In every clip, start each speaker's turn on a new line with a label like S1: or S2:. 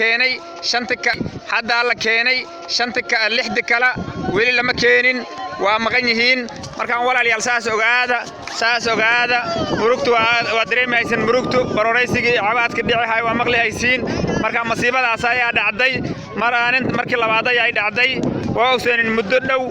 S1: Keenay shanta haddaa la keenay shanta, lixda kale weli lama keenin, waa maqan yihiin. Markaan walaalayaal, saas ogaada, saas ogaada. Murugtu waa dareemi haysan, murugtu baroraysigii cabaadka dhici hay waa maqli haysiin. Marka masiibadaas ayaa dhacday maraanin markii labaad ayay dhacday. Waa ogseenin muddo dhow,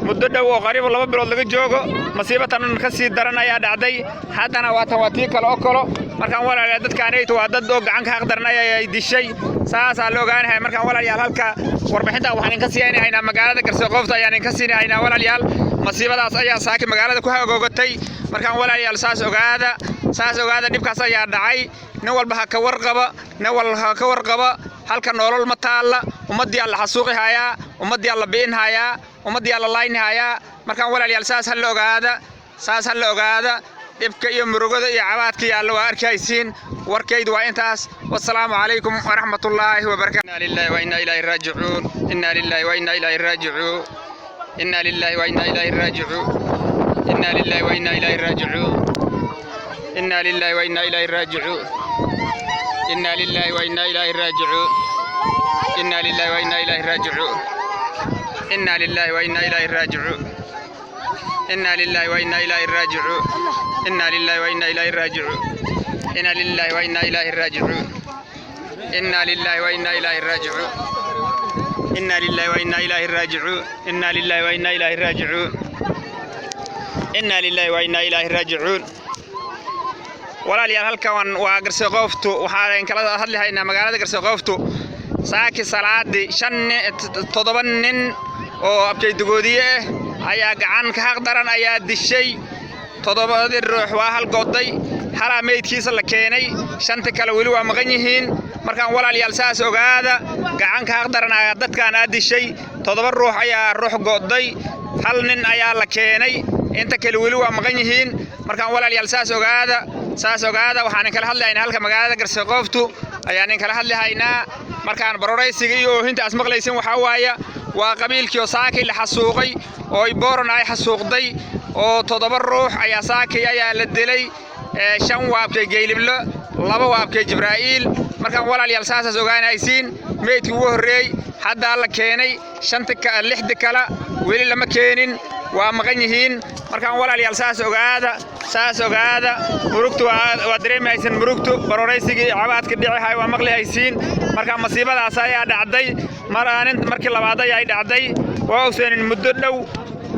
S1: muddo dhow oo qariib 2 bilood laga joogo, masiibo tan ka sii daran ayaa dhacday. Haddana waa tan, waa tii kale oo kalo. Markaan walaalayaal, dadkaanaytu waa dad oo gacan ka xaq daran ayay dishay, saasaa la ogaanahay. Markaan walaalayaal, halka warbixinta waxaan idinka siinahaynaa magaalada Garsoqoofta ayaan idinka siinahaynaa. Walaalayaal, masiibadaas ayaa saaki magaalada ku hagoogatay. Markaan walaalayaal, saas ogaada, saas ogaada. Dhibkaas ayaa dhacay. Nin walba ha ka warqaba, nin walba ha ka warqaba. Halka nolol ma taalla. Ummaddii alla xasuuqi hayaa, ummaddii alla bi'in hayaa, ummaddii alla layni hayaa. Markaan walaalayaal, saas ha la ogaada, saas ha la ogaada. Dhibka iyo murugada iyo cabaadka yaalla waa arkaysiin. Warkaydu waa intaas. Wassalaamu calaykum waraxmatullaahi wabarakatu. Inna lillahi wa inna ilayhi raajicuun. Inna lillahi wa inna ilayhi raajicuun. Inna lillahi wa inna ilayhi raajicuun. Inna lillahi wa inna ilayhi raajicuun. Inna lillahi wa inna ilayhi raajicuun. Inna lillahi wa inna ilayhi raajicuun. Inna lillahi wa inna ilayhi raajicuun. Inna lillahi wa inna ilayhi raajicuun. Inna lillahi wa inna ilayhi raajicuun. Inna lillahi wa inna ilayhi raajicuun. Inna lillahi wa inna ilayhi raajicuun. Inna lillahi wa inna ilayhi raajicuun. Inna lillahi wa inna ilayhi raajicuun. Inna lillahi wa inna ilayhi raajicuun. Inna lillahi wa inna ilayhi raajicuun. Walaalayaal, halkan waa Garsoqooftu. Waxaan kala hadli haynaa magaalada Garsoqooftu. Saaki salaadii shan toddoba nin oo abjaydagoodiye ah ayaa gacan ka xaq daran ayaa dishay. Toddobadii ruux waa hal goday, halaa meydkiisa la keenay, shanta kale weli waa maqan yihiin. Markaan walaalayaal, saas ogaada. Gacan ka xaq daran ayaa dadkaan aa dishay. Toddoba ruux ayaa ruux go'day, hal nin ayaa la keenay, inta kale weli waa maqan yihiin. Markaan walaalayaal, saas ogaada, saas ogaada. Waxaan kala hadlaynaa halka magaalada Garsoqooftu ayaan kala hadli haynaa. Markaan baroraysiga iyo oohinta aas maqlaysin waxaa waaya waa qabiilkii oo saakay la xasuuqay oo Boron ay xasuuqday, oo toddoba ruux ayaa saakay ayaa la dilay. Shan waabkay Geyliblo, laba waabkay Jibraa'iil. Markaan walaalayaal, saasaas ogaanaysiin. Meydkii ugu horreeyey haddaa la keenay, shanta lixda kale weli lama keenin, waa maqan yihiin. Markaan walaalayaal, saas ogaada, saas ogaada. Murugtu waa dareemi haysan, murugtu baroraysigii cabaadka dhici hay waa maqli haysiin. Marka masiibadaas ayaa dhacday maraanin markii labaad ayay dhacday. Waa ogseenin muddo dhow,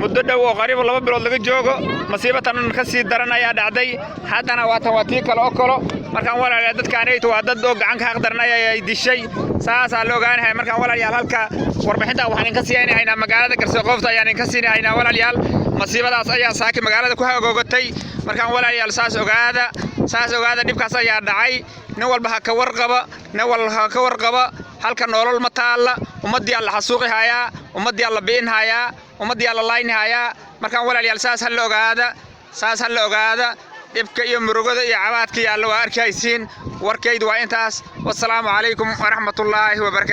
S1: muddo dhow oo qariib 2 bilood laga joogo, masiibo tan ka sii daran ayaa dhacday. Haddana waa tan, waa tii kale oo kalo. Markaan walaalayaal, dadkaanaytu waa dad oo gacan ka xaq daran ayay dishay, saasaa la ogaanahay. Markaan walaalayaal, halka warbixinta waxaan idinka siinahaynaa magaalada Garsoqoofta ayaan idinka siinahaynaa. Walaalayaal, masiibadaas ayaa saaki magaalada ku hagoogatay. Markaan walaalayaal, saas ogaada, saas ogaada. Dhibkaas ayaa dhacay. Nin walba ha ka warqaba, nin walba ha ka warqaba. Halka nolol ma taalla. Ummaddii alla xasuuqi hayaa, ummaddii alla bi'in hayaa, ummaddii alla layni hayaa. Markaan walaalayaal, saas ha la ogaada, saas ha la ogaada. Dhibka iyo murugada iyo cabaadka yaalla waa arkaysiin. Warkaydu waa intaas. Wassalaamu calaykum waraxmatullaahi wabarakatu.